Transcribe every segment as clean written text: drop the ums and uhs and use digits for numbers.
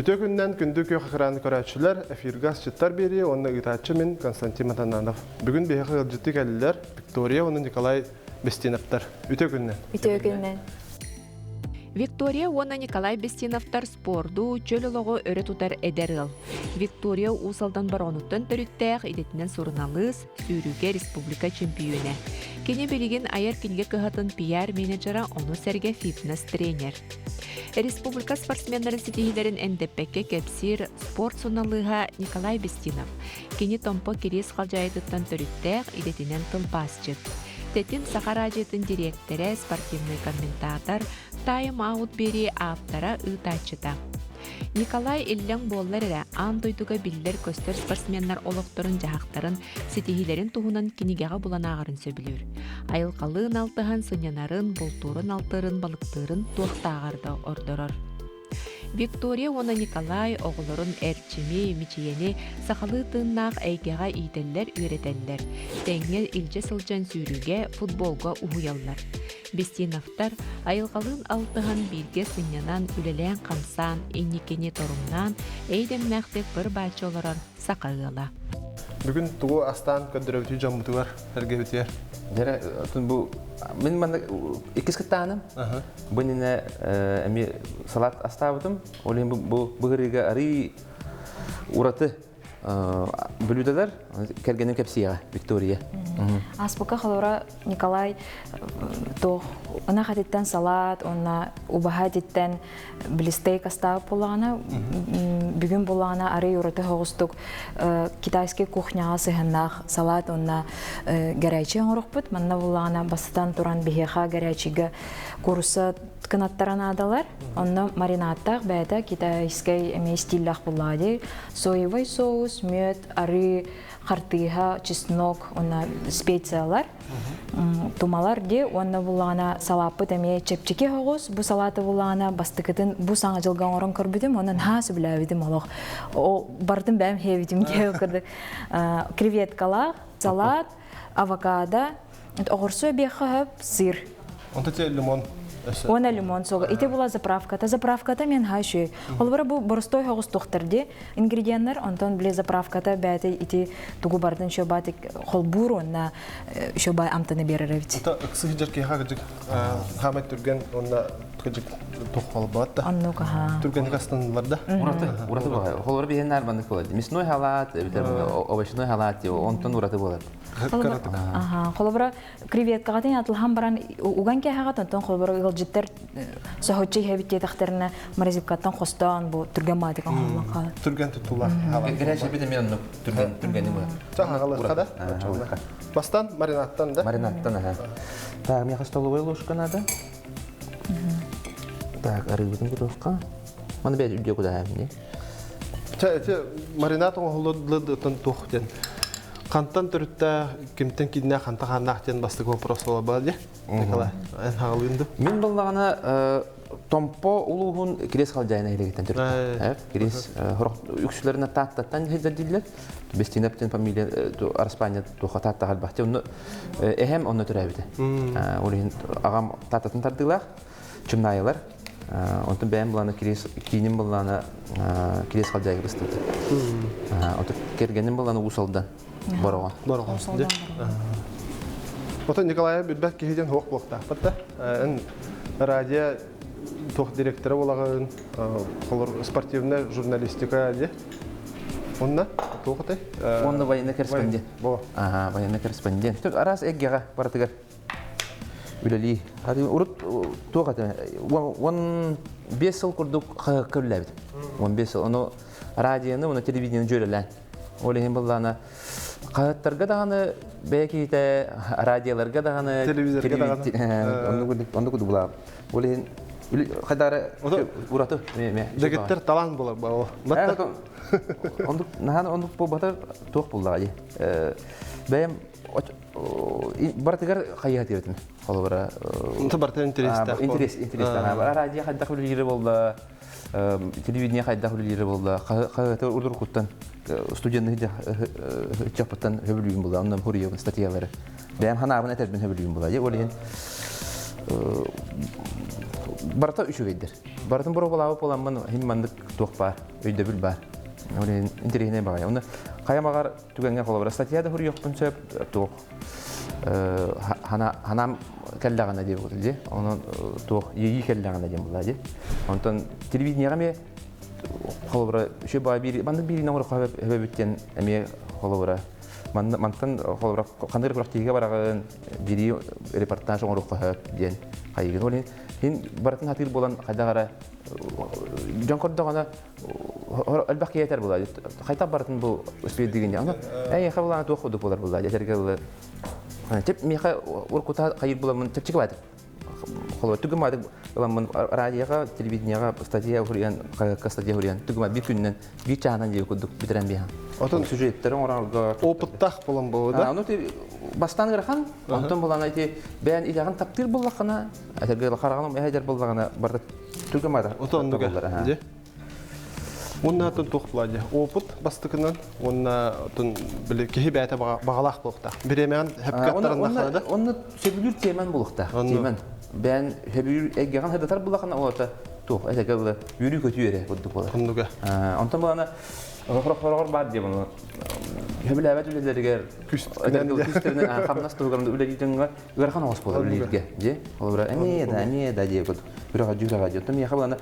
Үтүө күннэн күндү күөх экраны көрөөччүлэр, эфиргэ асчыттар биэрии уонна ыытааччы мин Константин Матананов. Бүгүн биһиэхэ ыалдьыттыы кэллилэр Виктория уонна Николай Бестиновтар. Үтүө күннэн. Үтүө күннэн. Виктория уонна Николай Бестиновтар спорду, чөл олоҕу өрө тутар эдэр ыал. Виктория Уус Алдан Бороҕонуттан төрүттээх, идэтинэн суруналыыс, сүүрүүгэ республика чемпиөнэ. Кини билигин айар кинигэ кыһатын пиар-менеджера, ону сэргэ фитнес-тренер. Республика спортсменнарын ситиһиилэрин эндэппэккэ кэпсиир спорт суруналыыһа Николай Бестинов. Кини Томпо Кириэс Халдьаайытыттан төрүттээх, идэтинэн тылбаасчыт. Тэтим Саха араадьыйатын дириэктэрэ, спортивнай комментатор, Тайм-аут биэрии ааптара, ыытааччыта. Николай иллэҥ буоллар эрэ, аан дойдуга биллэр-көстөр спортсменнар олохторун-дьаһахтарын, ситиһиилэрин туһунан кинигэҕэ булан ааҕарын сөбүлүүр. Айылҕалыын алтыһан сынньанарын, бултуурун-алтыырын, балыктыырын туохтааҕар да ордорор. Виктория уонна Николай оҕолорун эрчими, мичийэни сахалыы тыыннаах эйгэҕэ иитэллэр-үөрэтэллэр, тэҥҥэ илдьэ сылдьан сүүрүүгэ, футболга уһуйаллар. Бестиновтар айылҕалыын алтыһан бииргэ сынньанан, үлэлээн-хамсаан, инникини торумнаан, эйдэмнээхтик быр-бааччы олорор саха ыала. Бүгүн тугу астаан көрдөрөбүтүй дьоммутугар, эргэбитигэр? Дьэрэ, бу мин манна иккис кыттааным. Бу иннинэ эмиэ салат астаабытым. Ол иһин бу быһырыыга арыы ураты бүлүүдэлэр кэргэним кэпсиэҕэ Виктория. Ааспыкка холобура Николай туох ынах этиттэн салат уонна убаһа этиттэн блистейк астаабыт буоллаҕына бүгүн буоллаҕына арый ураты соҕустук китайский кухняҕа сыһыаннаах салат уонна горячий оҥорохпут. Манна буоллаҕына бастатан туран биһиэхэ горячийга куурусса кынаттара наадалар. Онно маринадтаах бэйэтэ китайскай эмиэ стиллээх буоллаҕа дии. Соевый соус, мүөт, арыы, хартыыһа, чеснок уонна специялар, тумалар дии. Уонна буллаҕына салааппыт эмиэ чэпчэки соҕус. Бу салааты буллаҕына бастакытын бу саҥа дьылга оҥорон көрбүтүм, онон наһаа сөбүлээбитим олох. О, бартын бэйэм хиэбитим диэ курдук. Креветкалаах салат, авокадо, Оҕурсу эбиэххэ сөп, сыр. Онто те лимон Уонна лимон сога. Ити була заправката. Заправката мен ха үчүгэй. Холобура бу боростой соҕус туохтар ди ингредиеннэр, онтон били заправката бэйэтэ ити тугу бардын еще батик холбуур уонна еще бай амтаны берер эбит. Это ыксы хиджер киһа кыжык хамай түрген уонна кыжык тух холбоот да. Оннук аха. Түргенник астанылар да. Ураты, ураты баҕайы. Холобура биһиэн арбаннык болар. Мясной халат, эбэтэр овощной халат, онтон ураты болар. Холобура, креветкаҕа тин атылаһан баран уган кээһэҕит, онтон холобура ыалдьыттар соһуччу иһэбит диэтэхтэринэ морозилкаттан хостоон бу түргэн маатык оҥоһуллан хаалар. Түргэн туттулар. Горячий бит эмиэ оннук түргэн түргэни буолар. Хагалыахха да. Бастан маринадтан да. Маринадтан аха. Так, миэхэ столовая ложка надо. Так, арыыбытын кутуохха. Маны бэйэ үрдүө кудаһаам дии. Чэ, эти маринад оҥоһуллан туох диэн Хантан төрүттээх, кимтэн кииннээх, хантан хааннаах диэн бастакы вопрос буолар дии. Николай, эн хаҕалыын дуу? Мин буллаҕына Томпо улууһун Кириэс Халдьаайы нэһилиэгиттэн төрүттээх. Кириэс үксүлэрин Тааттаттан сылдьар дииллэр. Бестинов диэн фамилия Араспаанньа туохха Тааттаҕа элбэх. Онно эһэм онно төрөөбүтэ. Ол иһин аҕам Тааттаттан тардыылаах. Чымнаайылар. Онтон бэйэм былаана Кириэс кииним былаана Кириэс Халдьаайга быстыбыта. Онтон кэргэним былаана Уус Алдан Бороҕон. Бороҕон. Отон Николаев билбэт киһи диэн суох буолуохтаахпыт да. Эн радио туох директора буолаҕын, холор спортивная журналистика дии. Онно туох этэй? Онно военный корреспондент. Бо. Ага, военный корреспондент. Араас эггэҕэ барытыгар үлэлии. Урут туох этэ 15 сыл курдук хаһыакка үлэлээбитим. 15 сыл. Ону радионы, уонна телевидениены дьүөрэлээн. Ол иһин быллаана хаһыаттарга даҕаны бэйэ киһитэ, радиоларга даҕаны, телевизорга даҕаны. Оннук курдук булаабыт. Ол иһин хайдары ураты Дэгиттэр талаан буолар баа. Оннук наһаа оннук буолбата туох буллаҕа дии. Бэйэм барытыгар хайыһа диэбитим холобура барыта интэриэстээх интерес интэриэстээх радио хайдах үлэлиирэ буолла телевидение хайдах үлэлиирэ буолла хаһыаты урдуркуттан студенны ыччаппыттан хөбүлүүм буолла онно хуруйабын статьялары бэйэм ханаабын этэрбин хөбүлүүм буолла ол иһин Барыта үчүгэйдэр. Барытын боруобалаабыт буоламмын иһин маннык туох баар, өйдөбүл баар. Ол иһин интэриэһинэй баҕайы. Онно хайа баҕар түгэҥҥэ холобура статья да суруйуохпун сөп, туох ханаам кэллэҕинэ диэ дии. Онон туох иэйии кэллэҕинэ диэн буолла дии. Онтон телевидениеҕэ эмиэ холобура үчүгэй баҕайы биир маннык биириини оҥоруохха сөбүт диэн эмиэ холобура мантан холобура ханнык күрэхтэһиигэ бараҕын биирии репортаж оҥоруохха сөп диэн хайыгын. Ол иһин барытын хатыыр буолан хайдах эрэ дьон көрдөҕүнэ элбэх киһи этэр буолаа хайдах барытын бу успейдыгын аны эйиэхэ булаана туох курдук буолар буолаа этэргэ дылы чеп миэхэ уркута хайыр буламмын чэпчэки баатыр холобур түгүм баатыр ыламмын радиоҕа телевидениеҕа статья суруйан хаһыакка статья суруйан түгүм биир күнүнэн биир чааһынан диэки курдук бүтэрэн биэһэн Отон сюжеттары оҥорорго опыттаах буолан буолуо да ону бастаан ыарахан онтон булан ити бэйэн идэҕин таптыыр буоллаххына этэргэ хараҕын эһэдэр буоллаҕына барыта түргэн баҕайы Отоннуга дьэ. Уонна атын туох була дьэ опыт бастакынан уонна отон били киһи бэйэтэ баҕалаах буолуохтаах. Бириэмэҕин хөпкө аттарыннаххына да. Онно сөбүлүүр тиэмэн буолуохтаах. Тиэмэн. Бэйэн сөбүлүүр эйгэҕин сырдатар буллахына олото туох этэргэ дылы үөрүү-көтүү эрэ курдук буолар. Оннуга. Онтон булана хороҕор баар диye bunu. Сөбүлээбэт үлэлэригэр күүстэринэн хамнас туһугар үлэлиир дьоҥҥо ыарахан оҕус буолар үлэлииргэ дьэ холобура эмиэ да эмиэ да диэ курдук үрэҕэ дьүрэҕэ дьэ оттон миэхэ булана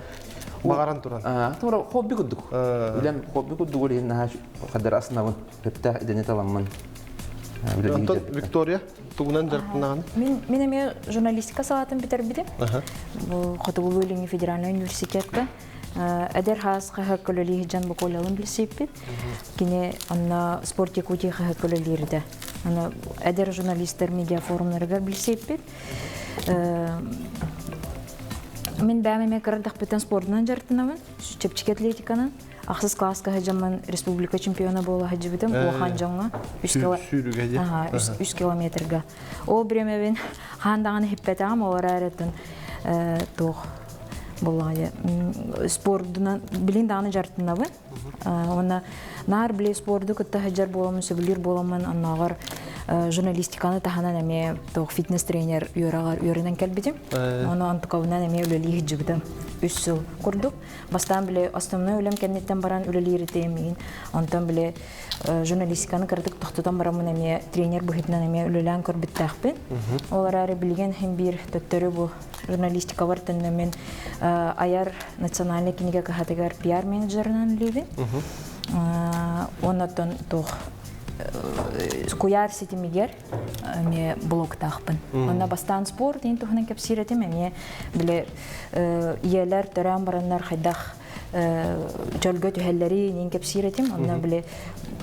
баҕаран туран тура хобби курдук үлэм хобби курдук ол иһин наһаа хаддар асынабын сөптөөх идэни таламмын Онтон Виктория тугунан дьарыктанаҕын? Мин мин эмиэ журналистика салаатын бүтэрбитим. Бу Хотугулуу Илиҥҥи федеральнай университетка Эдэр хаас хаһыакка үлэлии сылдьан буколялын билсиппит. Кини онно Спорт Якутии хаһыакка үлэлиирдэ. Аны эдэр журналистар медиафорумнарыгар билсиппит. Мин бэйэм эмиэ кыра спордунан дьарыктанабын, чэпчэки атлетиканан. Ахсыс класска сылдьаммын республика чемпиона буола сылдьыбытым улахан дьоҥҥо 3 километрга. Ол бириэмэбин хаан даҕаны хиппэтэҕим, ол эрээри туох буоллаҕа спордунан билин даҕаны дьарыктанабын. Уонна наар били спорду кытта сылдьар буоламмын, сөбүлүүр буоламмын, оннооҕор журналистиканы таһынан эмиэ туох фитнес-тренер үөрэҕэр үөрэнэн кэлбитим. Ону онтукабынан эмиэ үлэлии сылдьыбытым үс сыл курдук. Бастаан били основной үлэм кэнниттэн баран үлэлиир этим. Онтон били журналистиканы кыратык тохтотон бараммын эмиэ тренер быһыытынан эмиэ үлэлээн көрбүттээхпин. Ол эрээри билигин иһин биир төттөрү бу журналистикабар төннөммүн айар национальнай кинигэ кыһатыгар пиар менеджерынан үлэлиибин. Оннотон туох куйаар ситимигэр эмиэ блогтаахпын. Онно бастаан спорт диэн туһунан кэпсиир этим эмиэ били ийэлэр төрөөн бараннар хайдах чөлгө түһэллэри иин кэпсиир этим. Онно били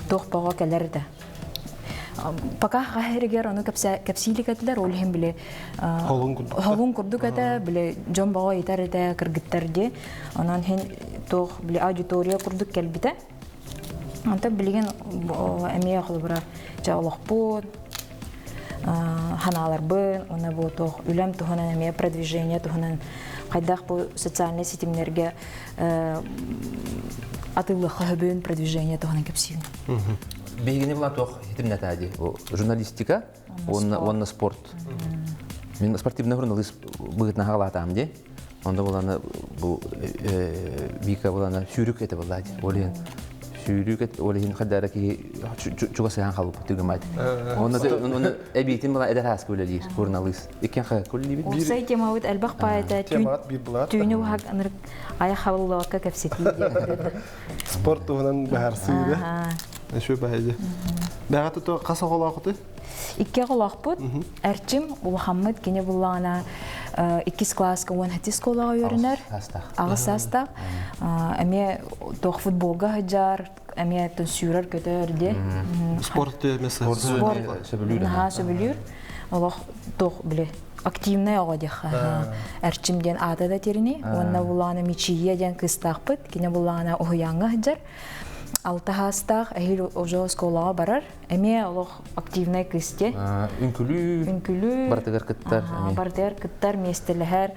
туох боҕо кэлэр да. Пока хаһырыгар ону кэпсиилик этилэр, ол иһин били холун курдук этэ, били дьон боҕо итар этэ кыргыттар ди. Онон хин туох били аудитория курдук кэлбитэ. Онтон билигин эмиэ холобура чэ олохпут, ханааларбын, уонна бу туох үлэм туһунан эмиэ продвижение туһунан хайдах бу социальнай ситимнэргэ атыылыахха сөбүн продвижение туһунан кэпсиибин. Биһигини була туох хитимнэтээ дии журналистика уонна уонна спорт. Мин спортивный журналист быһыытынан хаалаатаам дии. Онда буланы бу Вика булана сүүрүк этэ буолла дии. Ол иһин сүүрүк ол иһин хадара киһи чугас сыһан халбыт түгэмайт. Онно онно эбиитин була эдэр ааска үлэлиир журналист. Иккен хаһыакка үлэлиибит. Уопсай темабыт элбэх паайта түүнү уһак ынырык айах хабыллыбакка кэпсэтии диэн. Спорт туһунан быһаарсыыга. Еще баһыйы. Бэҕэ тото хас оҕолоохутуй? Икки оҕолоохпут. Эрчим улахаммыт кини буллаҕына иккис класска уон хэтис школаҕа үөрэнэр. Аҕыс саастаах. Эмиэ туох футболга сылдьар, эмиэ сүүрэр көтөр диэ. Спорт Спорт сөбүлүүр. Наһаа сөбүлүүр. Олох туох били активный оҕо диэххэ. Эрчим диэн аата да тирини. Уонна буллаҕына Мичийэ диэн кыыстаахпыт. Кини буллаҕына уһуйааҥҥа сылдьар. Алта саастаах эһиил уже оскуолаҕа барар. Эмиэ олох активнай кыыс дии. Үҥкүлүү. Үҥкүлүү. Барытыгар кыттар. Барытыгар кыттар, миэстэлэһэр.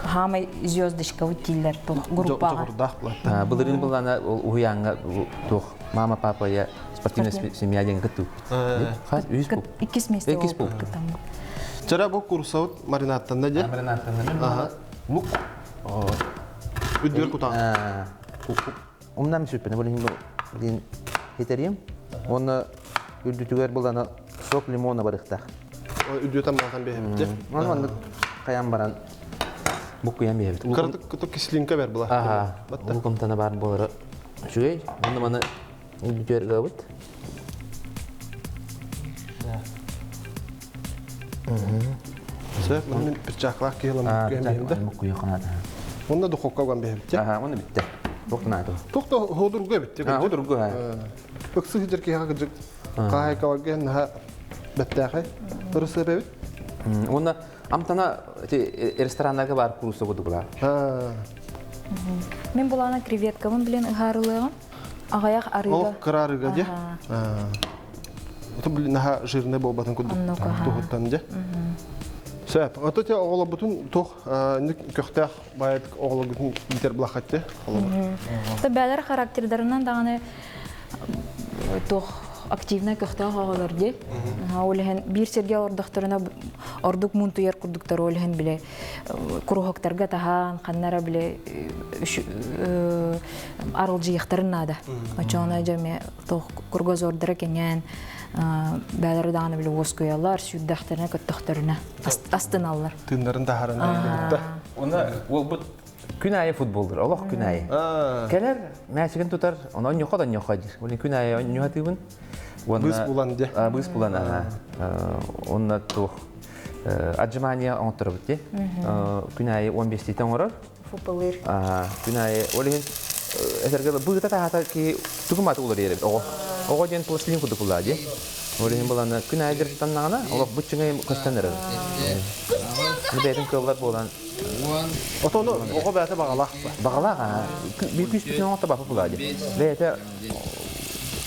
Хаамай звездочкабыт дииллэр туох группаҕа. Дьоҕурдаах булаттар. Былырыын былаана уһуйааҥҥа туох мама папа я спортивная семья диэн кыттыбыппыт. Хас үһүс Иккис миэстэ Иккис буолбут. кыттаммыт. Чара бу курсабыт маринадтанна дьэ. Маринадтанна. Лук. Үдүөр кутаҕа. Умнам сүппүнэ бу билин хитерием. Уонна үрдүтүгэр булана сок лимона барыхтаах. Үдүөтэн маатан биһэбит. Онон маннык хайан баран буккуйан биһэбит. Кыратык кытык кислинка бэр була. Аха. Лукумтана бар болара. Үчүгэй. Онно маны үрдүтүгэр ыгабыт. Сөп, маны мин перчаклаах киһилам буккуйан биһэм да. Буккуйа ханата. Онно духовка уган биһэбит. Аха, онно битте. Туохтан ааты? Туох да хоодургу эбит. Хоодургу, ха. Ыксы сылдьар киһиэхэ кырдьык хаһаайкаларга наһаа бэттээхэй ырысыап эбит. Уонна амтана ити рестораннарга баар курусса курдук Мин булаана креветкабын билэн ыһаарылыаҕым. Аҕыйах арыыга. Ол кыра арыыга дьэ. Ото блин наһаа жирный буолбатын курдук туһуттан дьэ. Сөп. Ото те оҕолорбутун туох көхтөөх баайдык оҕолоргутун иитэр булаххатте холобур. Бээлэр характердарынан даҕаны туох активнай көхтөөх оҕолор дии. Ол иһин биир сиргэ олордохторуна ордук муунтуйар курдуктар ол иһин бile куруһуктарга таһаан ханнара бile арылдьыйыахтарын наада. Очоҕуна дьэ эмиэ туох кругозордара кэҥээн бээлэри даҕаны бile уоскуйаллар, сүүрдэхтэринэ, көттөхтөрүнэ астыналлар. Тыыннарын таһааран Уна уолбут күн аайы футболдур, олох күн аайы. Кэлэр, мээчигин тутар, оны онньохо да онньохо диир. Ол күн аайы онньохатыыбын. Быыс булан дьэ. Быыс булан, аха. Онна туох отжимания оҥотторобут дии. Күн аайы 15 оҥорор. Футболлыыр. Күн аайы ол иһин этэргэ быыта таһата киһи тугу мааты уларыйар эбит оҕо. Оҕо диэн пластилин курдук буллаа дии. Ол иһин булана күн аайы дьарыктаннаҕына олох быччыҥай көстөн эрэр. Бэйэтин кыаллар буолан. Отону оҕо бэйэтэ баҕалаах. Баҕалаах аа. Биир күүспүтүн оҥотто бапы булаа дии. Бэйэтэ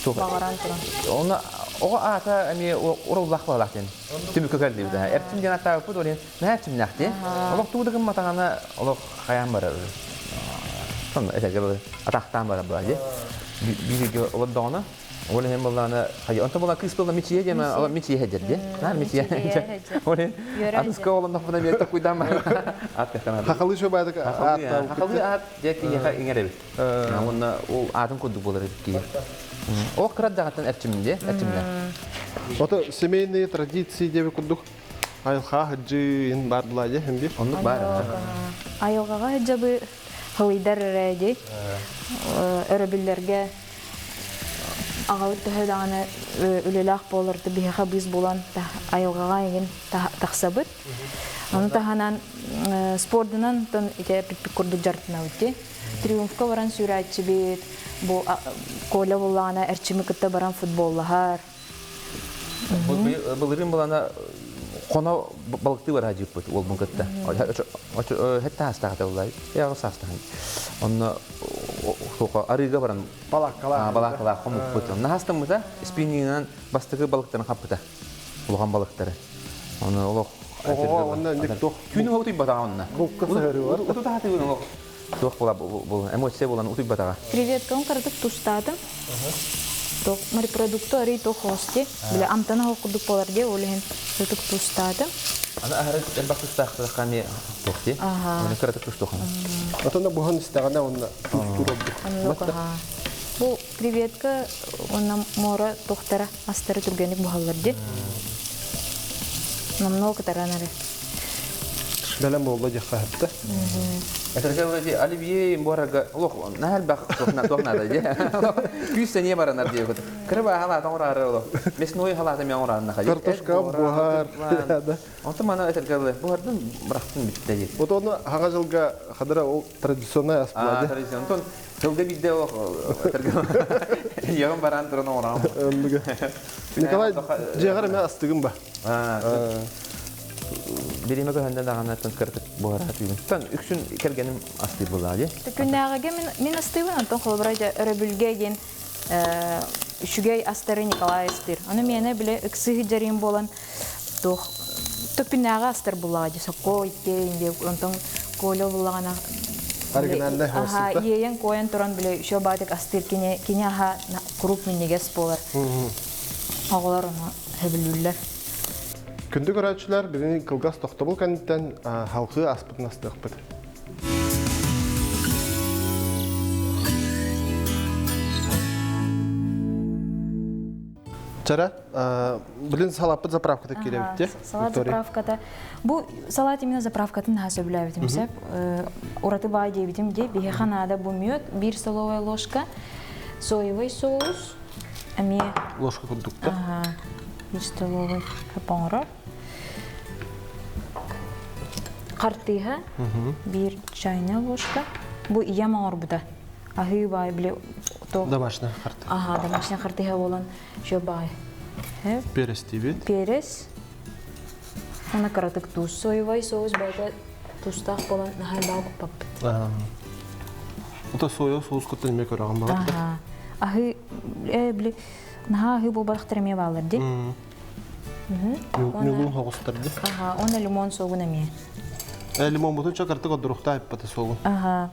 Баҕаран туран. Онно оҕо аата эмиэ уруллах баҕалаах диэн түмүккэ кэллибит. Эрчим диэн аттаабыппыт ол иһин наһаа эрчимнээх дии. Олох тугу да гымматаҕына олох хайаан барар. Сонно этэргэ атахтаан барар буолаа дии. Бииргэ олордоҕуна ол иһин буоллаҕына онтон буолла кыыс буолла мичийэ диэн ол мичийэ дьэр дии. Наар мичийэ. Ол иһин атыска олоннохпуна эмиэ токуйдаан барар. Аат кэхтэн Хахалы шөбаадык аат Хахалы аат дьэ киһиэхэ иҥэр эбит. Уонна ол аатын курдук буолар эбит киһи. Ол кыра даҕаттан эрчимин дии, эрчимнэ. Ото семейные традиции диэби курдук айылҕа сылдьыы баар була дии хэмби. Оннук баар. Айылҕаҕа сылдьабы хылыйдар эрэ дии. Өрөбүллэргэ аҕабыт төһө даҕаны үлэлээх буолар биһиэхэ быыс булан айылҕаҕа эҥин тахсабыт. Ону таһынан спордунан тон ити эппиппит курдук дьарыктанабыт дии. Триумфка баран сүүрээччибит, бу Коля буллаҕына Эрчими кытта баран футболлаһар. Былырыын булана хоно балыктыы бараа дьыппыт уолбун кытта. Хэтте хаастаах этэ Яғы саастахан. Онно арыыга баран балаккалаах балаккалаах хомуппут. Наһастаммыта спиннингынан бастакы балыктарын хаппыта. Улахан балыктары. Оны олох Оҕоҕо уонна ник туох Түүнү утуйбатаҕа онно. Булка сыһарыылар. Утутаатыгын олох туох була бу эмоция булан утуйбатаҕа. Креветканы кыратык тустаатым. Туох морепродукту арый туох хости. Биле амтана хоқ курдук болар дии, ол иһин ытык тустаатым. Аны аһары элбэх тустаахтар эмиэ туох дии. Оны кыратык тустуохана. Отонно буһан истэҕинэ онно тустуур ордук. Бу креветка уонна муора туохтара астары түргэнник буһаллар дии. Номнуо кытаран эрэ. Бэлэм буолла диэххэ сөптө. Этэргэ оливье буорага олох наһаа элбэх туох наада дии. Күүс сэниэ баранар диэбит. Кыра баа халаата оҥораары олох. Мясной халаата мен оҥораанна хади. Картошка буһар. Онтон мана этэргэ буһардын бырахтын бүттэ дии. Вот оны хаҥа жылга хадара ол традиционный ас була дии. Традицион. Онтон сылга биирдэ олох этэргэ ягын баран туран оҥораам. Николай дьиэҕэр эмэ астыгын ба. Бириэмэ көһөндө даҕаны кыртык буһара түүн. Тон үксүн кэргэним астыыр буоллаҕа дии. Күннээҕигэ мин астыыбын, онтон холобура өрөбүлгэ диэн үчүгэй астары Николай астыыр. Аны миэнэ бile ыксыы дьарыым буолан туох күннээҕи астар буллаҕа дии сокко икки инди онтон Коля буллаҕына оригинальный аха иэйэн куойан туран бile еще баатык астыыр кини кини аха куруук минньигэс буолар. Оҕолор ону сөбүлүүллэр. Күндү көрөөччүлэр, билигин кылгас тохтобул кэнниттэн халқыы аспытын астыахпыт. Чара, билин салаппыт заправката киирэбит Салат заправката. Бу салат именно заправкатын наһаа сөбүлээбитим сөп. Ураты баай диэбитим дии. Биһиэхэ наада бу мед, биир столовая ложка, соевый соус, эмиэ ложка курдукта. Ага, биир столовый оҥорор. Хартыыһа, биир чайная ложка. Бу ийэм оҥорбута. Аһыы баай били Домашняя хартыыһа. Ага, домашняя хартыыһа буолан еще баай. Перец диибит. Перец. Уонна кыратык туус. Соевай соус бэйэтэ туустаах буолан наһаа элбэҕи куппаппыт. Ото соя соус кытта эмиэ көрөҕүн баҕар. Аһыы били наһаа аһыы буолбатахтар эмиэ бааллар дии. Ньулуун хоҕустар дии. Аха, уонна лимон суогун эмиэ. Лимон бутун чо кыртык оддуруктаа иппата суогун. Аха.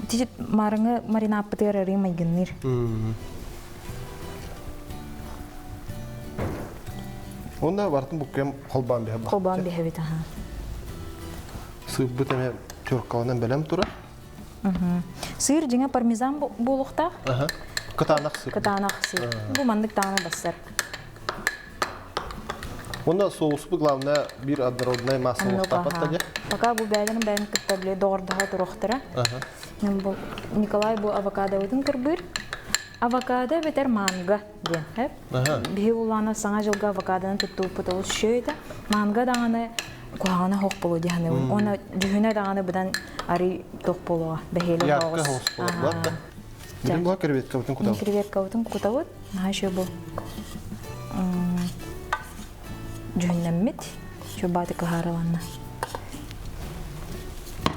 Тити марыңы маринааппытыгар арыы майгынныыр. Онна бартын буккем холбоон биһэ Холбоон биһэбит аха. Сыырбыт эмэ теркаланан бэлэм турар. Сыыр дьиҥэ пармезан буолуохтаах. Кытаанах сыр. Кытаанах сыр. Бу маннык даҕаны бассар. Онно соуспу главное биир однородная масса буолуохтаах дьэ. Пока бу бэйэлэрин бэйэн кытта били доҕордоһо туруохтара. Бу Николай бу авокадобытын кырбыыр. Авокадо эбэтэр манго диэн. Биһи улаана саҥа дьылга авокадоны туттубуппут олус үчүгэй этэ. Манго даҕаны куһаҕана суох буолуо дии саныыбын. Уонна дьүһүнэ даҕаны быдан арый туох буолуоҕа, бэһиэлэ Ярко соус буолар да. Бүтүн була креветкабытын кутабыт. Креветкабытын кутабыт. Наһаа үчүгэй бу дьүһүннэммит. Чубааты кыһаарыланна.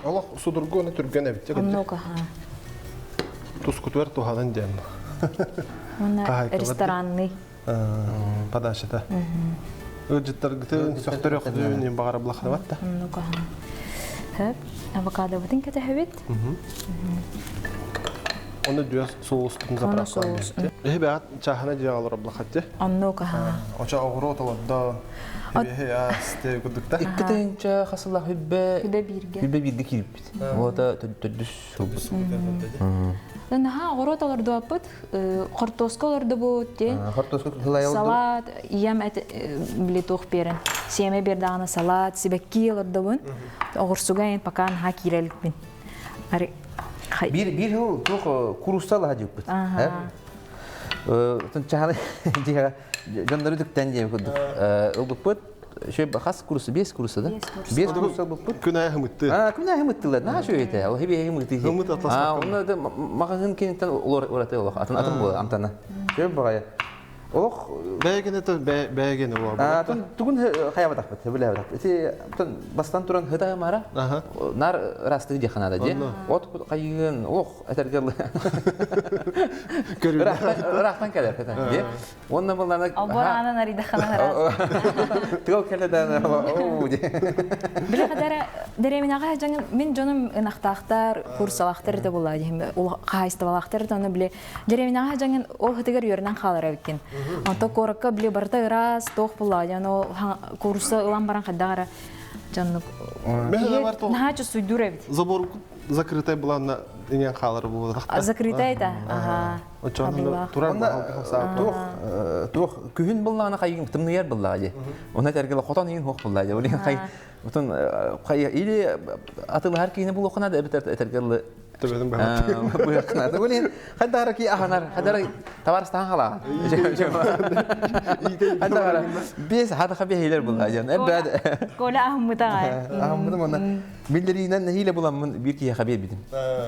Олох судургу уонна түргэн эбит. Оннук аха. Тускутугар туһанан диэн. Уонна ресторанный. Подачата. Ыалдьыттаргытын сөхтөрөхтүн баҕара булахтабат да. Оннук аха. Хөп, авокадобытын кэтэһэбит. Оны дүөс соустун заправкалаан. Эһи бэҕэт чааһына дьиэҕэ олорор булахатты. Оннук аха. Оча оҕуруот олордон, Эһи аас курдукта. Икки тыһыынча хасылах хүббэ Хүбэ бииргэ. Хүбэ бииргэ киирбит. Уота төрдүс сылбыт. Наһаа оҕуруот олордубаппыт, хортуоска олордубут диэн. Хортуоска кылай Салат, ийэм били туох биэрэн, сиэмэ биэрдэҕинэ салат, сибэкки олордобун. Оҕурсуга эн пока наһаа киирэ иликпин. Биир биир сыл туох курусса лаһа дьыппыт. Чаһаны дьиэҕэ дьоннору түктэн диэн курдук ылбыппыт. Шөй хас курса? Биэс курса да? Биэс курса ылбыппыт. Күн аайы хымытты. Күн аайы хымыттылар. Наһаа үчүгэй этэ. Ол хибиэһи хымыты. Хымыт атлас. Онно да маҕаһыын киниттэн ураты олох атын атын буолар амтана. Шөй баҕайы. Олох бэйгене то бэйгене буолар. Тугун хайабатахпыт, билэбэтахпыт. Ити бастан туран хыта мара. Нар растык деханада де. От хайыгын ох этэргэ ыраахтан кэлэр дии. Уонна былана Албор аанан арыйдаххана Тыал кэлэ да оо дии. Били хадара дэриэбинэҕэ дьаҥым мин дьонум ынахтаахтар, курсалаахтар да буолла диһим хаһаайыстыбалаахтар да оны били дэриэбинэҕэ дьаҥын ол хытыгар үөрэнэн хаалар эбиккин. Онто куоракка били барыта ыраас туох буолла диэн ол курса ылан баран хайдах эрэ дьоннук наһаа чувствуйдуур эбит. Забор закрытай былаанна иҥэн хаалар буолуохта. Закрытай да. Аха. Оччоҕо турар туох туох күһүн быллаана хайын тымныйар быллаа дии. Онно этэргэ хотон иин хуох быллаа дии. Ол хай отон хай или атылаһар киини булуоххуна да эбэтэр этэргэ Төбөтүн быһахтыы. Быһахтына. Ол иһин хайдара ки аханар, хайдара товарыстаан халаа. Хайдара бес хатаха бехилер булла дьон. Эббэд. Коля аһыммыта Аһыммытым онна. Биллериинэн нэһиилэ буламмын биир киһиэхэ биэрбитим.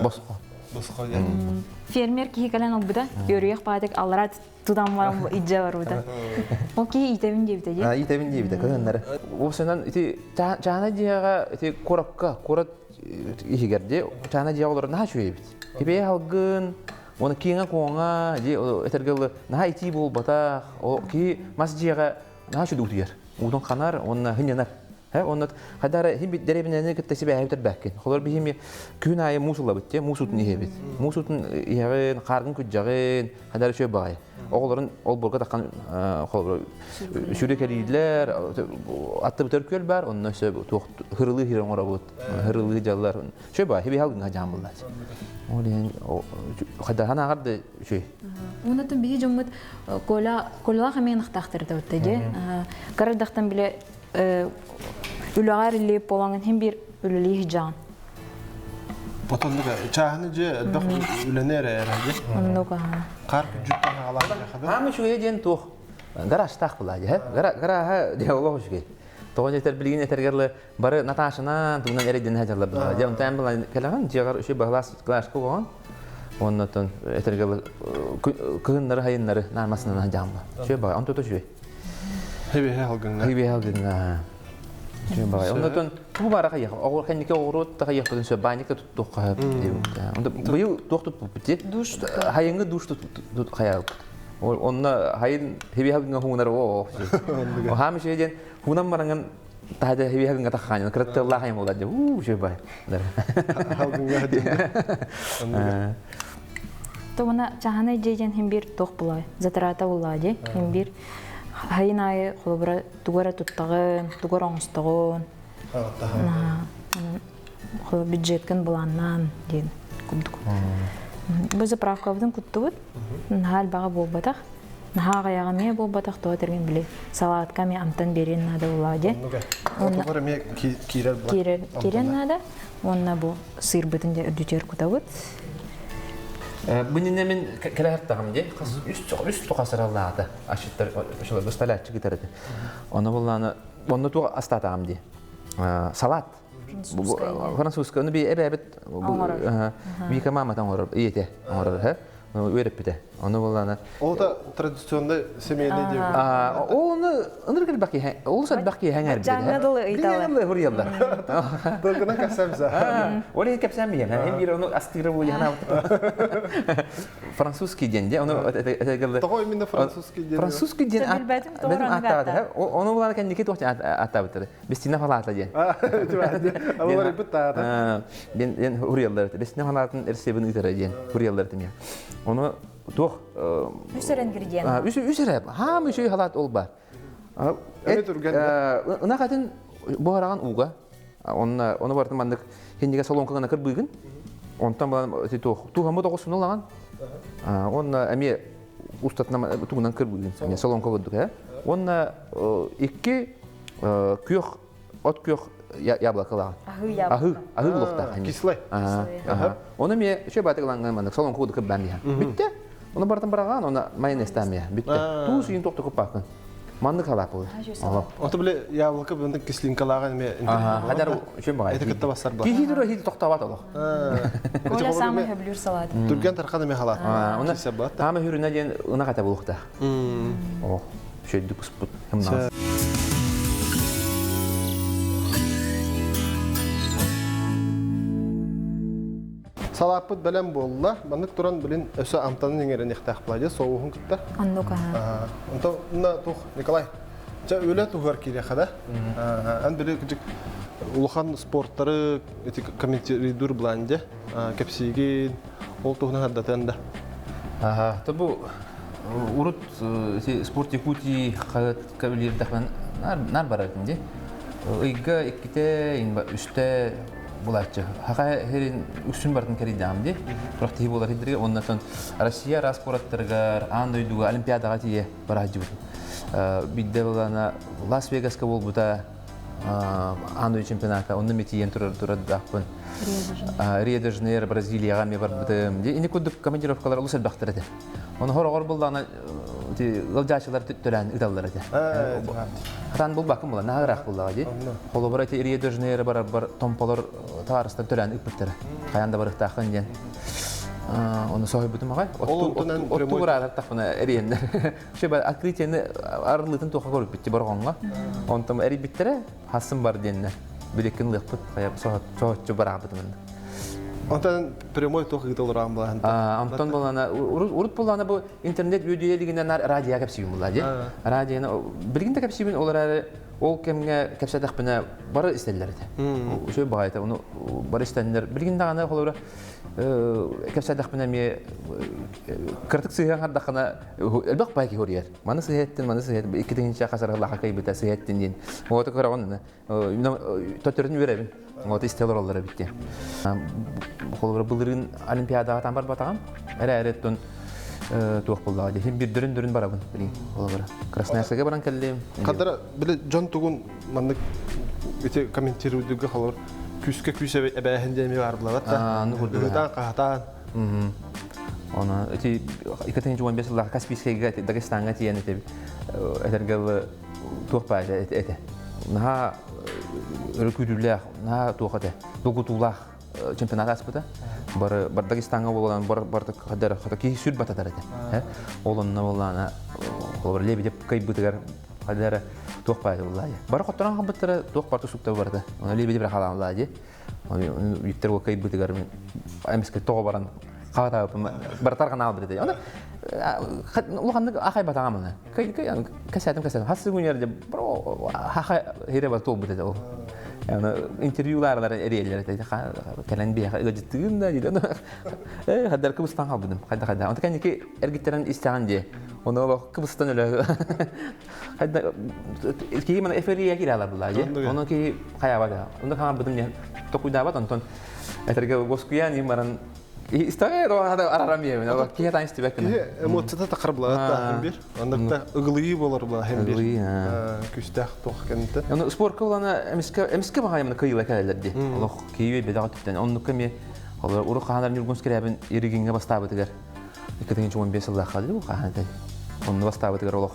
Босхо. Босхо диэн. Фермер киһи кэлэн ылбыта. Үөрүйэх баатык аллара тутан баран илдьэ барбыта. Ол киһи иитэбин диэбитэ дии. Иитэбин диэбитэ кыһыннары. Уопсайынан ити чаана дьиэҕэ ити куоракка куорат иһигэр дии чаана дьиэҕэ олорор наһаа үчүгэй эбит. Кипиэ халгын уонна киэҥэ-куоҥа дии этэргэ дылы наһаа итии буолбатах. Ол киһи мас дьиэҕэ наһаа үчүгэй утуйар. Уутун ханар уонна хынньанар. Онно хадара хим дэриэбинэни кытта сибээһи бүтэрбэккин. Холор биһими күн аайы муус ылабыт те, муус утун иһэбит. Муус утун иһэҕин, хааргын күддьэҕин, хадара үчүгэй баҕайы. Оҕолорун олбуорга таххан холобур сүрү кэлиилэр, аттыбытар күөл бар, онно сөп туох хырылыы хир оҥоробут, хырылыы дьаллар. Үчүгэй баҕайы, хиби халгыҥа дьаамыллар. Ол иһин хадахан ааҕар да үчүгэй. Уонна биһи дьоммут Коля Колялаах эмиэ ынахтаахтар да бутта дии. Кырардахтан биле үлэҕэр илип буолаҥын хин биир үлэлии сыдьаҕын. Отоннук чааһыны же элбэх үлэни эрэ эрэ же. Оннук аха. Хаар күдьүттэн хаалаах Аама үчүгэйэ диэн туох гаражтаах была дьэ. Гарааһа дьэ олох үчүгэй. Тоҕо дьэтэр билигин этэргэр бары Наташанан тугунан эрэйдэнэ сылдьаллар быһа. Дьэ онтон была кэлэҕин дьиэҕэр үчүгэй баһылаас кылааска оҕоҕун. Оннотон этэргэр кыһыннары хайыннары наармасынан сылдьаҕын Үчүгэй баҕай, онто үчүгэй. Хибиһэ халгыҥҥа. Хибиһэ халгыҥҥа. Үчүгэй баҕай. Оннотон тугу баара хайах, оҕур кэнники оҕуруот да хайахпытын сөп, баанньыкта туттуохха сөп. Онто быйыл туох туппуппут дии? Душ Хайыҥҥы душ тут хайаабыт. Онно хайын хибиһэ халгыҥҥа хуунар оо. Хаам үчүгэй диэн хуунан бараҥын таһа хибиһэ халгыҥҥа таххааньын кыраттыаллаах хайым буолар дии. Уу үчүгэй баҕай. Халгыҥҥа диэн. Тугуна чаһанай дьиэ диэн хин биир туох булай, затрата буллаа дии. Хин биир хайын аайы холобура тугу эрэ туттаҕын, тугу эрэ оҥостоҕун. Бюджеткын былааннаан диэн курдук. Бу заправкабытын куттубут. Наһаа элбэҕэ буолбатах. Наһаа аҕыйаҕа эмиэ буолбатах, тоҕо этэргин били салаатка эмиэ амтан биэриэн наада буоллаҕа дии. Оннугар эмиэ киирэр киирэр киирэн наада. Уонна бу сыырбытын дьэ үрдүтүгэр кутабыт. Бу иннинэ мин кэлэһэртэҕим дии. Хас үс тухасыраллаата. Ашыттар ошолор бысталааччы кытар этэ. Ону буллааны онно туох астаатаҕым дии. Салат. Французская. Ону би эбээбит Вика мамата оҥорор, ийэтэ оҥорор, үөрэппитэ. Ону буллааны Ол да традиционный семейный диэбит. Оны ынырык элбэх киһи, олус элбэх киһи эҥэрбит. Дьаҥҥа дылы ыйталар. Дылы хуруйаллар. Дылгынан кэпсээмсэ. Ол иһин кэпсээн биһиэн. Эн биир ону астыыра буолуйаһана Французский диэн де ону этэгелле. Тоҕо именно французский диэн? Французский диэн Билбэтим тоҕо аттаабыт. Ону булан кэнники туох аттаабыттар. Бестина халаата диэн. Алар бит таата. Диэн хуруйаллар. Бестина халаатын рецебин ыытара диэн хуруйаллар тимия. Ону туох Үс эрэ ингредиент. Үс үс эрэ. Хаам үчүгэй халаат ол бар. Эми түргэн. Ынах атын буһараҕан ууга. Онно ону бартын маннык хиннигэ солонка гына кырбыыгын. Онтон балан туох туһаммыт оҕусун ылаҕан. Онно эмиэ устатынан тугунан кырбыыгын. Эмиэ солонка курдук э. Онно икки күөх от күөх яблокалаах. Аһыы яблоко. Аһыы, аһыы булуохтаах. Кислый. Оны эмиэ үчүгэй баатык ылаҥҥа маннык солонку курдук кырбаан иһэн. Бүттэ. Оны бартан бараҕаан, оны майонезтаан иһэ. Бүттэ. Туус үйүн тохто куппааккын. Маннык халаап буолар. Ото биле яблоко бында кислинкалааҕа эмиэ Хадар үчүн баҕай. Эти кытта бассар ба. Киһи тура хити тохтообат олох. Коля самый хөблүүр салат. Түргэн тархан эмиэ халаат. Оны таама хүрүнэ диэн ынах этэ булуохтаах. Ох, шөйдүк успут. Салааппыт бэлэм буолла. Маннык туран билин өссө амтанын иҥэриниэхтээх буолла соуһун кытта. Оннук аха. Онто мына тух Николай. Ча үлэ туһугар киириэхэ да. Ан били кыжык улахан спорттары эти комментируйдуур бланде кэпсиигин ол туһунан хардатыан да. Аха, то бу урут спорт Якутии хаһыатка үлэлиирдэхпинэ наар барар этим дии. Ыйга иккитэ, үстэ булааччы. Хаха херин үксүн бартын кэрийдэҕим дии. Турах тиһи буолар хиддерге оннотон Россия араас куораттарыгар, аан дойдуга Олимпиадаҕа тиийэ бараһдьыбытым. Бидде булана Лас-Вегаска буолбута аан дойду чемпионата онно мен тиийэн турар турардаахпын. Рио-де-Жанейро Бразилияҕа эмиэ барбытым. Ини курдук командировкалар олус элбэхтэр этэ. Оны хороҕор буллаҕына ыалдьааччылар төлөөн ыталлар этэ. Хатан булбаккын була, наһаа ыраах буллаҕа дии. Холобура ити Рио-де-Жанейро барарбар томполор табаарыстар төлөөн ыппыттара. Хайаан да барыахтааххын диэн. Оны соһуйбутум аҕай. Отту бураататтахпына эриэннэр. Вообще открытиены арыллыытын туохха көрүппүт борҕоҥҥо. Онтон эрийбиттэрэ хасын бар диэннэр. Билеккин лыахпыт соһоччу бараабытым. Онтон прямой туох ыытылыраан булаан. Онтон булана урут булана бу интернет үөдүйэ илигинэн радио кэпсиибин була дии. Радионы билигин да кэпсиибин ол эрээри Ол кэмҥэ кэпсэтэхпинэ бары истэллэр этэ. Үчүгэй баҕайыта ону бары истэннэр. Билигин даҕаны холобура кэпсэтэхпинэ эмиэ кыратык сыһыан хардаххына элбэх баай киһи уруйар. Маны сыһыаттын, маны сыһыат икки тыһыынча хас араллаха кыйбыта сыһыаттын диэн. Оҕото көрөҕүн төттөрүн үөрэбин. Оҕото истэ олороллор эбит диэн. Холобура былырыын Олимпиадаҕа там барбатаҕым. Эрээри оттон туох буоллаҕа дии. Бирдөрүн дөрүн барабын билигин холобура. Красноярскайга баран кэллим. Хадара били дьон тугун маннык ити комментируйдуга холор күүскэ күүс эбээһин диэн баар булабат да. Ыһытаан хаһатаан. Оны ити 2015 сыллаах Каспийскайга Дагестаҥҥа тиийэн этэ этэргэ туох баа этэ. Наһаа өрө күүрүүлээх, наһаа туох этэ, долгутуулаах чемпионат ааспыта. Бары бар Дагестаҥҥа буолан бар бар хаддар хата киһи сүр бататар этэ. Ол онно буоллаана холобур Лебедев кыайбытыгар хаддара туох баа буоллаа. Бары хотторон хамбыттара туох бар тусукта барда. Оны Лебедев халаан буоллаа дии. Виктор ол кыайбытыгар эмискэ тоҕо баран хаатаабыппын барытар ханаал бит этэ. Оны улаханнык ахайбатаҕам кэсээтим кэсээтим хас сыгуньар дьэ хаха хире бар туолбут этэ ол. Интервьюларылар эриэллэр этэ кэлэн биэхэ ыалдьыттыгын да диир. Э хаддар кыбыстан халбыдым. Хайда хайда. Онто кэнники эргиттэрэн истэҕин дии. Оны олох кыбыстан өлө. Хайда киһи мана эфирия киирэлэр булаа дии. Ону киһи хайаабат. Онно хаҥарбытым диэн токуйдаабат онтон этэргэ госкуйаан иһин баран истэҕэ арарам иэбин. Киһи таан истибэт гына. Киһи эмоцията тахар булаа бир. Андыкта ыгылыйыы болар була хем бир. Күстээх туох кэннитэ. Ону спорка улана эмиске эмиске баҕайымны кыйыла кэлэлэр ди. Олох киһи бедаҕа түптэн. Оннукка ми олор уру хаанар Ньургун Скрябин Иригиҥҥэ бастаабытыгар 2015 сыллаахха дуу хаһан Онну бастаабытыгар олох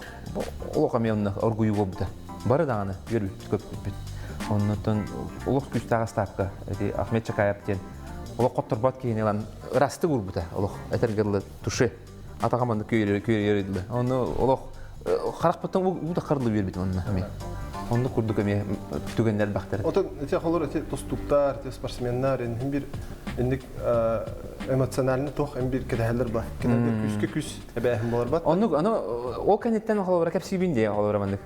олох эмиэ онно оргуйуу буолбута. Бары даҕаны үөрбүппүт көппүппүт. Оннуттан олох күүстээх астаапка эти Ахмед Чакаев диэн олох хотторбот киһини ылан ырастык уурбута олох этэргэ дылы туши атаҕа маннык күөйэр Онну олох харахпыттан уу да харылы үөрбүтүм онно эмиэ. Оннук курдук эмиэ түгэннэр бахтар. Отон ити холор ити тустууктар, ити спортсменнар иннин бир инник эмоционально туох эм бир кэтэһэллэр ба. Кинилэр күүскэ күс эбээһин болар бат. Оннук аны ол кэнниттэн холобура кэпсиибин дии холобура маннык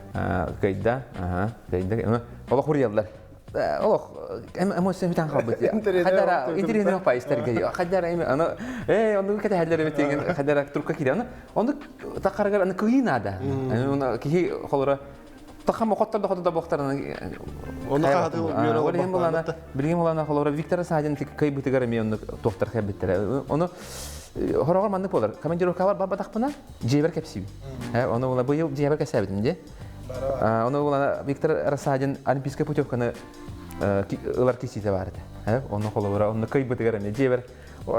кыйда, кыйда, олох уруйаллар. Олох эмоция бүтэн хаалбыт. Хадара интириэһинэй паа истэргэ. Хадара эми аны ээ оннук кэтэһэллэр эбит деген хадара турка киирэ. Аны оннук тахарыгар аны кыйыы наада. Аны киһи холобура тахам хоттор да хоту да буохтарына Оны хааты үөрэ Билигин булана билигин булана холобура Виктор Садин кыйбытыгар эмиэ оннук туохтар кэлбиттэрэ. Ону хороҕор маннык буолар. Командировкалар барбатахпына дьиэбэр кэпсиибин. Ону була быйыл дьиэбэр кэпсээбитим дии. Ону була Виктор Рассадин олимпийскай путевканы ылар кисиитэ баар этэ. Ону холобура онно кыйбытыгар эмиэ дьиэбэр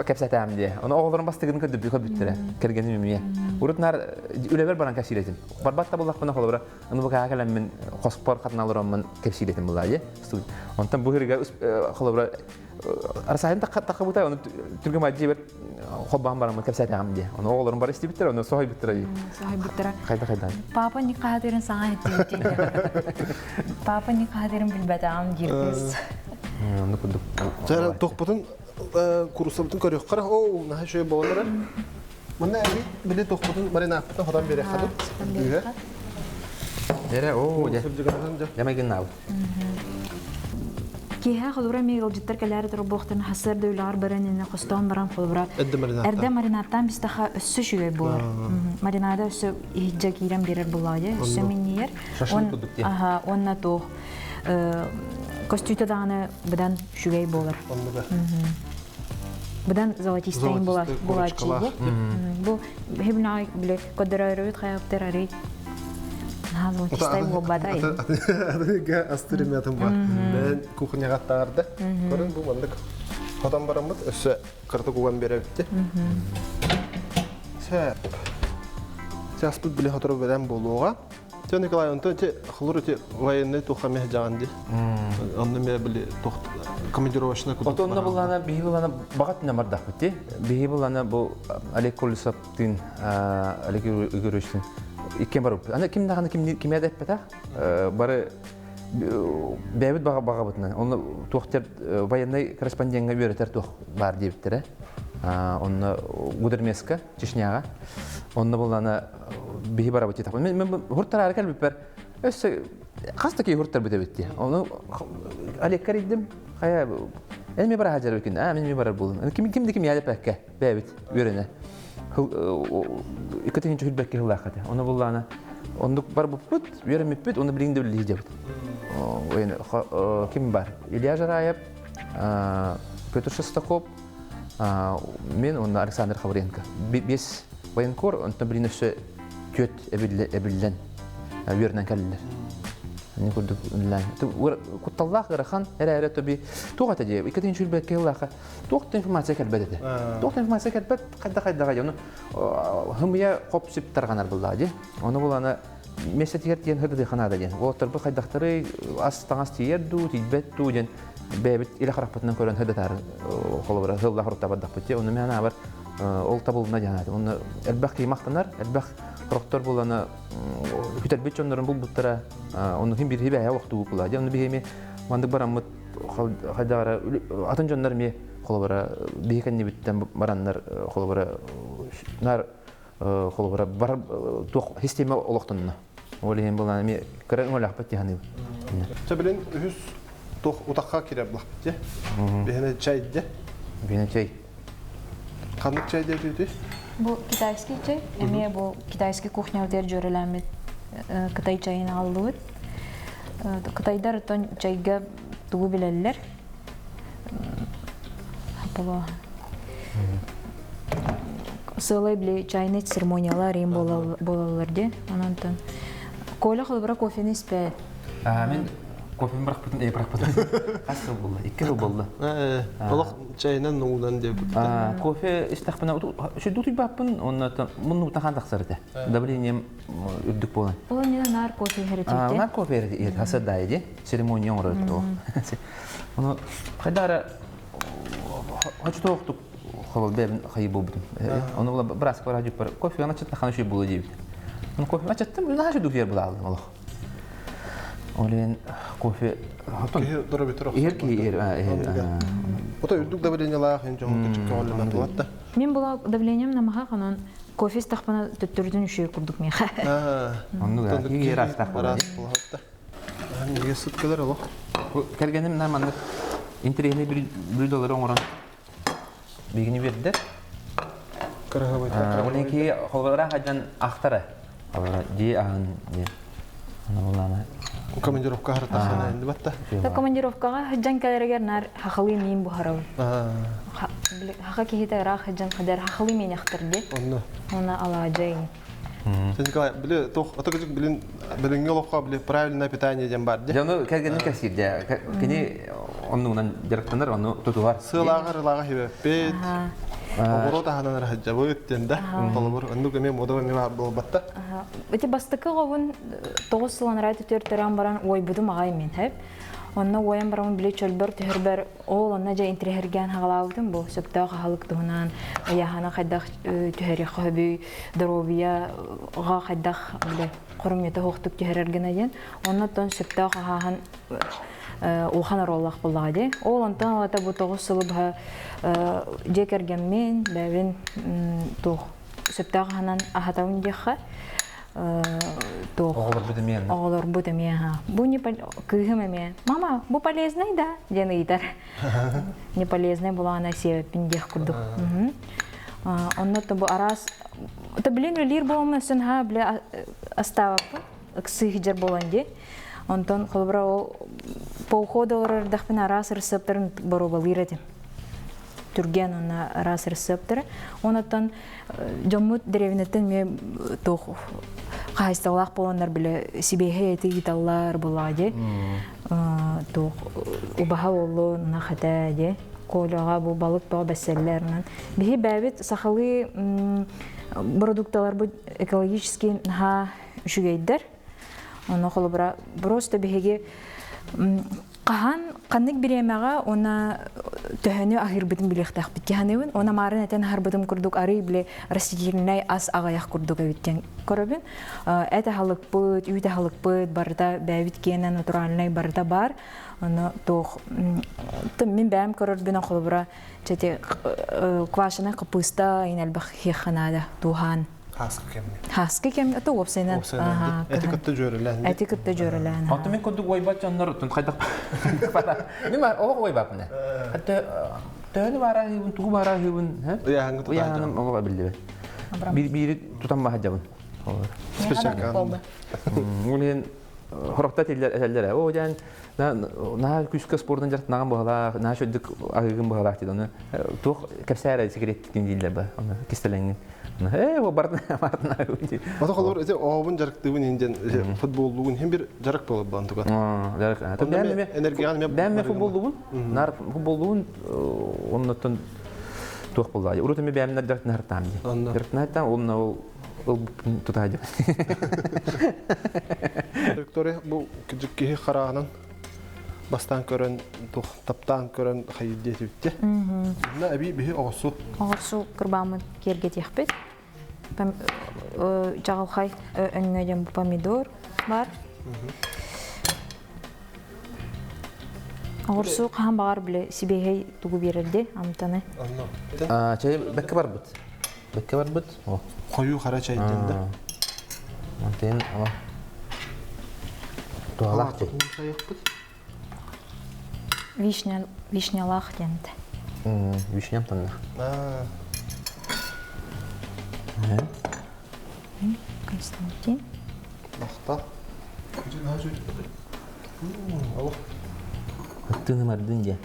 кэпсэтээм диye. Ону оҕолорум бастыгын көрдүбүт көрбүттэрэ. Кэргэним эмиэ. Урут наар үлэбэр баран кэпсиир этим. Барбат да буллахпына холобура аны бу кэлэммин хоспор хатына олороммун кэпсиир этим булаа дии. Онтон бу хырыга холобура арасаһын таххабыта ону түргэн дьиэбэр холбоон бараммын кэпсээтэҕим дии. Ону оҕолорум бары истибиттэр, ону соһуйбуттара дии. Соһуйбуттара. Хайда хайда. Папа не хаатырын саҥа иттибит Папа не хаатырын билбэтэҕим диир кыыс. Онну курдук. Жара тохпутун курусабытын көрүөххэ оо наһаа үчүгэй буолан эрэр. Манна эби били тохпутун маринааппытын хотон биэриэххэ дуу. Эрэ оо дьэ. Дьэ Киэһэ холобура эмиэ ыалдьыттар кэлээри турбуохтарын хасыар да үлэҕэр баран иннэ хостоон баран холобура эрдэ маринадтаан бистаха өссө үчүгэй буолар. Маринада өссө иһирдьэ киирэн биэрэр буоллаҕа дии, өссө минньийэр. Аха, уонна туох көстүүтэ даҕаны быдан үчүгэй буолар. Быдан золотистайын буолааччы. Бу хибнаай биле көрдөрөөрүбүт хайаптар арый наһаа золотистай буолбата. Атыга астырымятым бар. Мен кухняга таарда. Көрүн бу мандык хотон бараммыт өссө кырты куган беребитти. Сәп. Сәспит биле хотору бэлэм буолуоҕа. Те Николай, онтон те хлур те военный туха мех жаан ди. Онно ме били тох командировочный кудук. Отонно буллана биһи буллана багат намардахпыт ти. Биһи буллана бу Олег Колесовтын Олег Игоревичтин иккен барып. Аны ким даҕаны ким киме да эппэтэх. Бары бэйэбит баҕа баҕабытынан. Онно туохтер военный корреспондентга үөрэтэр туох баар диэбиттэрэ. Онно Гудермеска, Чечняҕа. Онно буллана биһи барабыт диэтэх. Мен хуртараары кэлбиппэр өссө Хас да киһи хуртарбыт эбит дии. Ону Олекка эрийдим. Хайа эн ми бара хадьар күн, аа мин ми барар буолун. Ким ким да ким яалепэккэ бэйэбит үөрэнэ. Икки тыһыынча хүлбэккэ хыллаах этэ. Ону буллаана оннук барбыппыт, үөрэммиппит, ону билигин да үлэлии дьабыт. Ким бар? Илья Жараев, Петр Шестаков, мен уонна Александр Хавренко. Бес военкор, онтон билин өссө түөт эбиллэн үөрэнэн кэллилэр. Ини курдук үлэлээн. Кутталлаах ыарахан эрээри тоби туох этэ дии икки тыһыынча сүүрбэккэ сыллаахха туох да информация кэлбэт этэ. Туох да информация кэлбэт хайда хайдаҕа дии. Ону хымыйа хоп-сип тарҕанар буллаа дии. Ону булана миэстэтигэр тиийэн хырдыха наада диэн. Уолаттарбыт хайдахтарый ас таҥас тиийэр дуу, тиийбэт дуу диэн бэйэбит илэ харахпытынан көрөн хырдатаары холобура сыллаах хоруктаабардахпыт дии. Ону мен аабар ол табылына диэн аата. Онно элбэх киһи махтанар, элбэх сорохтор булана күтэрбит дьоннорун булбуттара, онну хин биир бэйэ олохтуу була. Дьэ, онну биһи мандык бараммыт хайдара атын дьоннор эмиэ холобура биһи кэннибиттэн бараннар холобура нар холобура бар туох система олохтонно. Ол иһин булан эмиэ кыра өҥөлөөхпүт дии саныыбын. Чэ билин үһүс туох утахха киирэр булахпыт дии. Биһиэнэ чай дии. Биһиэнэ чай. Ханнык чай диэтиити? Бу китайский чай. Эмиэ бу китайский кухня дьүөрэлээммит кытай чайын аҕаллыбыт. Кытайдар оттон чайга тугу билэллэр? Сыалай били чайный церемониялар им буолаллар дии. Онон Коля холобура кофены испэт. Мин кофены бырахпытын, э бырахпытын. Хас сыл буолла? Икки сыл буолла. Олох чайынан нуунан диэбит. Кофе истэхпинэ сүрдүү утуйбаппын, онно муннуктан хаан тахсар этэ. Давлением үрдүк буолан. Ол иннинэ наар кофе иһэр этибит. Наар кофе иһэр хасырдаайы дии. Церемония оҥорор этэ. Ону хайдара хочотоохтук холол бэйэбин хайы буолбутум. Ону бырааска бараа дьүппэр кофе аччыттан хана үчүгэй буолуо диэбит. Ону кофе аччыттым, наһаа үчүгэй дуһуйар булаалым олох. Ол иһин кофе Киһи доробитер иһэр киһи иһэр иһэр. Ото үрдүк давлениелаах ин дьоҥ кычыкка туатта. Мин була давлением намаха ханан кофе истахпына төттөрүтүн үчүгэй курдук миэхэ. Оннук киһи ыраастаах буолар. Неге сыт кэлэр олох? Кэргэним на маннык интэриэһинэй блюдолары оҥорон биһигини биэрдэ. Кыраһабайта. Ол ки холбора хаджан ахтара. Холбора дии аһын дии. Ана Командировка хартахана инди батта. Командировкаҕа сылдьан кэлэригэр наар хахалыы миин буһарабын. Хаха киһитэ ыраах сылдьан хадар хахалыы миин ахтар ди. Онно. Она алаадьайын. Николай, били тох ата билин билиҥҥи олоххо били правильное питание диэн бар ди. Дьону кэргэнин кэпсиир дьэ. Кини оннугунан дьарыктанар, ону тутуһар. Сыалааҕар ылааҕа хибэппит. Оҕуруот аһынан раһаджабыт диэн да. Холобур, оннук эмиэ мода эмиэ баар буолбатта. Ити бастакы оҕобун тоҕус сыл анараа төрөөн баран уойбутум аҕай мин хэп. Онно уойан бараммын били чөлбөр түһэрбэр ол онно дьэ интириэһиргээн хаҕалаабытым бу сөптөөх аһылык туһунан ыйааһына хайдах түһэриэххэ сөбүй, доруобуйаҕа хайдах бile хоромньута суохтук түһэрэр гына диэн. Оннуттан сөптөөх аһааһын улахан оруоллаах буоллаҕа дии. Ол онтон ылата бу тоҕус сылы быһа дьиэ кэргэммин, бэйэбин туох сөптөөх аһынан аһатабын диэххэ туох Оҕолорбут эмиэ оҕолорбут эмиэ бу не кыыһым эмиэ мама бу полезный да диэн ыйытар не полезный булаана сиэбэппин диэх курдук онно то бу араас то билин үлэлиир буоламмын өссө наһаа биле астаабаппын ыксыы сылдьар буолан дии онтон холобура ол по уходу олорор эрдэхпинэ араас ырысыаптарын боруобалыыр этим түргэн уонна араас ырысыаптары онуттан дьоммут дэриэбинэттэн эмиэ туох хаһаайыстыбалаах буоланнар бile сибиэһэй эти ыыталлар буоллаҕа дии туох убаһа буоллун ынах этэ дии Коляҕа бу балык тоҕо бэссэллэр онон биһи бэйэбит сахалыы продукталарбыт экологически наһаа үчүгэйдэр ону холобура просто биһиги хаһан ханнык бириэмэҕэ уонна төһөнү аһыырбытын билиэхтээхпит дии Уонна маарын этэн аһарбытым курдук арый били растительнай ас аҕыйах курдук эбит диэн көрөбүн. Эт аһылыкпыт, үүт аһылыкпыт барыта бэйэбит киэнэ натуральнай барыта баар. Ону туох мин бэйэм көрөрбүнэн холобура чэти квашеный капуста ин элбэх хиэххэ наада тууһаан. Хаскы кэмҥэ. Хаскы кэмҥэ то уопсайынан. Уопсайынан. Эти кытта дьүөрэлээн. Эти кытта дьүөрэлээн. Онтон мин курдук уойбат дьоннор тун хайдах Мин олох уойбаппын. Хатта төһөнү баара аһыыбын, тугу баара аһыыбын, Ыйааһыҥҥа Ыйааһыным олох биллибэт. Биири тутан баһадьабын. Спешакаан. Ол иһин хорохто этэллэр оо дьэн наһаа күүскэ спордун дьарыктанаҕын быһалаах, наһаа шөдүк аһыыгын быһалаах диэн оны туох кэпсээрэ секреттин дииллэр ба оны кистэлэҥҥин ээ бу бартын бартын Ото холор эти ообун жарыктыыбын иһин диэн футболлугун иһин бир жарык буолар буолан туган. Жарык. Энергияны Бэм футболлугун, нар футболлугун оннотон туох буолла. Урут эми бээмнер жарыктын хартаам ди. Жарыктын хартаам онно ол ылбыппын тутаадьым. Виктория бу киһи хараҕынан бастаан көрөн тух таптаан көрөн хайыр диэтибитте. Мына эби биһи оҕосу. Оҕорсу кырбааммыт киэргэтиэхпит. Чаҕылхай өҥҥө диэн помидор бар. Оҕурсу хаһан баҕар бile сибиэһэй тугу биэрэрди амтаны. Чай бэккэ барбыт. Бэккэ барбыт. Хойуу хара чайдан да. Мантын о. Туалах чай. Вишня, вишнялах диэнтэ. Вишням танна. Константин. Махтал. Тыны мардын дьэ.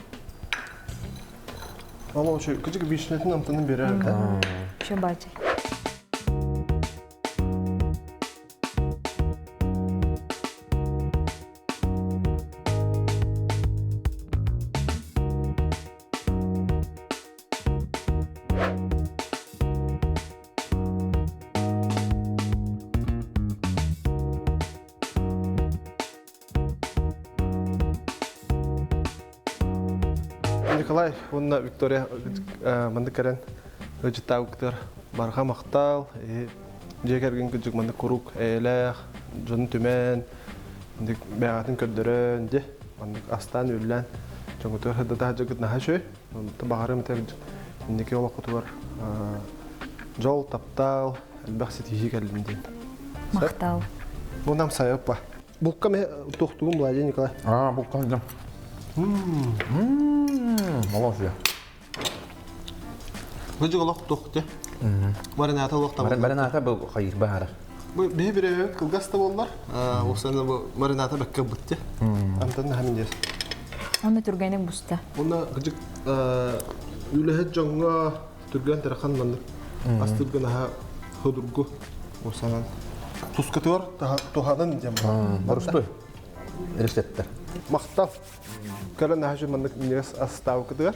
Ало, кыжык вишнятын амтанын берер. Еще батя. Николай уонна Виктория маннык кэлэн ыалдьыттаабыттар барҕа махтал дьиэ кэргэн кырдьык маннык куруук эйэлээх дьону түмэн бэйэҕитин көрдөрөн дьэ маннык астаан-үөллээн дьоҥҥутугар сырдата сылдьаргыт наһаа үчүгэй баҕарым этэ инники олоххутугар дьол таптал элбэх ситиһии кэллин диэн махтал бу нам сайыппа Булка ме туохтугун Владимир Николай. Аа, булка дьам. Молодцы. Бу олох туохты. Марината олох табыллар. Марината бу хайыр баара. Бу биһи бире кылгас да боллар. Осана бу марината бэккэ бытты. Антон хамин дес. Оны түргенек буста. Онна кыжык үлэһит дьоҥҥо түргэн тарахан маннык астыыр гынаһа ходургу осанан тускатыгар туһанын диэн Борустуй рецептер. Махтал. Кэлэн аһашы маннык минньигэс астаабыкытыгар.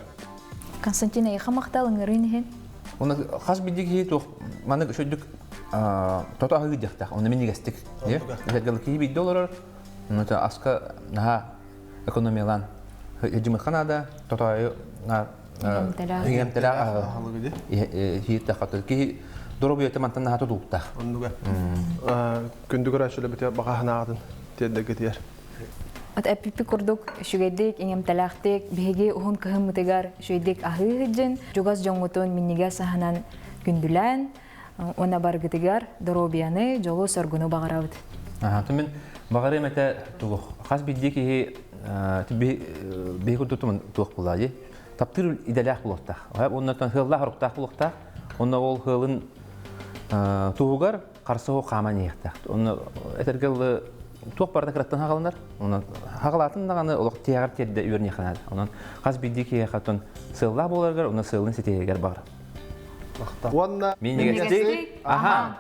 Константин эйиэхэ махтал ыҥырыын иһин. Оны хас биирдии киһи туох маннык үчүгдүк тото аһыы диэхтээх. Оны минньигэстик. Эдэргэл киһи биирдэ олорор. Оны аска наһаа экономиялаан дьымыхха наада тотоойу иҥэмтэлээх иһиттэххэ киһи доруобуйата мантан наһаа тутулуктаах. Оннуга. Күндү көрөөччүлэр баҕа санааҕытын тиэрдэргитигэр. От эппиппи курдук үчүгэйдик, иҥэмтэлээхтик биһиги уһун кыһыммытыгар үчүгэйдик аһыы сылдьын, чугас дьоҥҥутун минньигэс аһынан күндүлээн, уонна баргытыгар доруобуйаны, дьолу-соргуну баҕарабыт. Мин баҕарыам этэ тугу хас биирдии киһи биһи курдук туох буолаа дии таптыыр идэлээх буолуохтаах. Оннотон хыаллаах оруктаах буолуохтаах. Онно ол хыалын туһугар харса хааман иһиэхтээх. Онно этэргэ дылы туох барыта кыраттан хаҕаланар. Онон хаҕалаатын даҕаны олох тиһэҕэр тиэрдэ үөрниэххэ наада. Онон хас биирдии киһиэхэ оттон сыаллаах буоларыгар, онно сыалын ситиһэригэр баҕарабын. Уонна Минньигэстик аһаан!